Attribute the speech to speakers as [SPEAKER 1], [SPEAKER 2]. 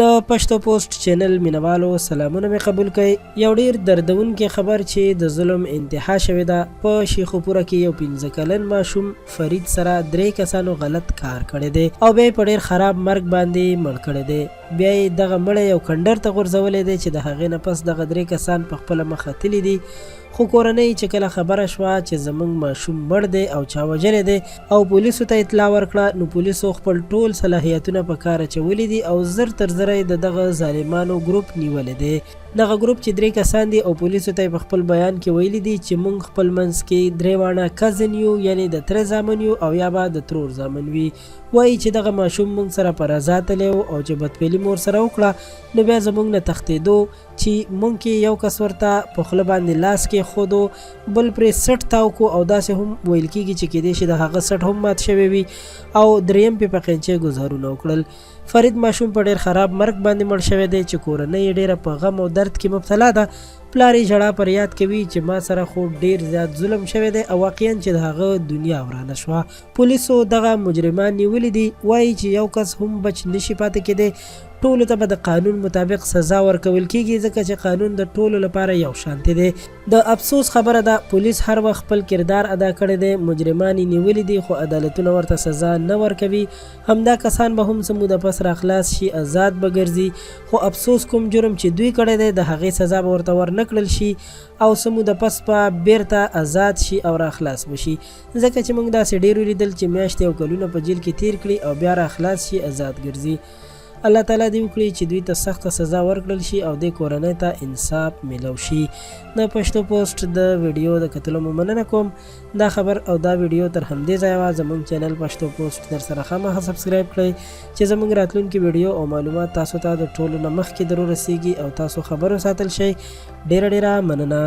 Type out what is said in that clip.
[SPEAKER 1] د پښتو پوسټ چینل مینوالو سلامونه مې قبول کړئ. یو ډیر دردونکی خبر چې د ظلم انتها شوې ده، په شیخوپوره کې یو 5 کلن ماشوم فرید سره 3 کسانو غلط کار کړی دی او بیا یې په ډیر خراب مرګ باندې مړ کړی دی. بیا یې دغه مړی یو کنډر ته غورځولی دی چې د هغې نه پس دغه 3 کسان په خپله مخه تللي دي. خو کورنۍ چې کله خبره شوه چې زمونږ ماشوم مړ دی او چا وژلی دی او پولیسو ته اطلاع ورکړه، نو پولیسو خپل ټول صلاحیتونه په کار اچولي دي او زر تر زره یې د دغه ظالمانو ګروپ نیولی دی. دغه ګروپ چې 3 کسان دي او پولیسو ته یې په خپل بیان کې ویلي دي چې مونږ خپل منځ کې 3 واڼه کزن یو، یعنې د تره زامن یو او یا به د ترور زامن وي. وایي چې دغه ماشوم مونږ سره په رضا تللی و او چې بدفعلي مو ورسره وکړه نو بیا زمونږ نه تښتېدو، چی مونږ کې یو کس ورته په خوله باندې لاس کېښودو، بل پرې څټ تاو کو او داسې هم ویل کېږي چې کېدای شي د هغه څټ هم مات شوی وي او درېیم پې په قینچۍ ګوزارونه وکړل. فرید ماشوم په ډېر خراب مرګ باندې مړ شوی دی چې کورنۍ یې ډېره په غم او درد کې مبتلا ده. پلار یې ژړا پر یاد کوي چې ما سره خو ډېر زیات ظلم شوی دی او واقعا چې د هغه دنیا ورانه شوه. پولیسو دغه مجرمان نیولي دي، وايي چې یو کس هم بچ نه شي پاتې کېدای، ټولو ته به د قانون مطابق سزا ورکول کېږي، ځکه چې قانون د ټولو لپاره یو شانتې دی. د افسوس خبره ده، پولیس هر وخت خپل کردار ادا کړی دی، مجرمان یې نیولي دي، خو عدالتونه ورته سزا نه ورکوي، همدا کسان به هم څه موده پس راخلاص شي، ازاد به ګرځي، خو افسوس کوم جرم چې دوی کړی دی، د هغې سزا به ورته ورنه کړل شي او څه موده پس به بېرته ازاد شي او راخلاص به شي. ځکه چې موږ داسې ډېر ولیدل چې میاشتې او کلونه په جیل کې تیر کړي او بیا را خلاص شي، ازاد ګرځي. الله تعالی دې وکړي چې دوی ته سخته سزا ورکړل شي او دې کورنۍ ته انصاف ملو شي. د پښتو پوسټ د ویډیو د کتلو مو مننه کوم. دا خبر او دا ویډیو تر همدې ځایه وه. زموږ چینل پښتو پوسټ در سره خامخا سبسکرایب کړئ چې زموږ راتلونکي ویډیو او معلومات تاسو ته د ټولو نه مخکې در ورسیږي او تاسو خبر وساتل شئ. ډیره ډیره مننه.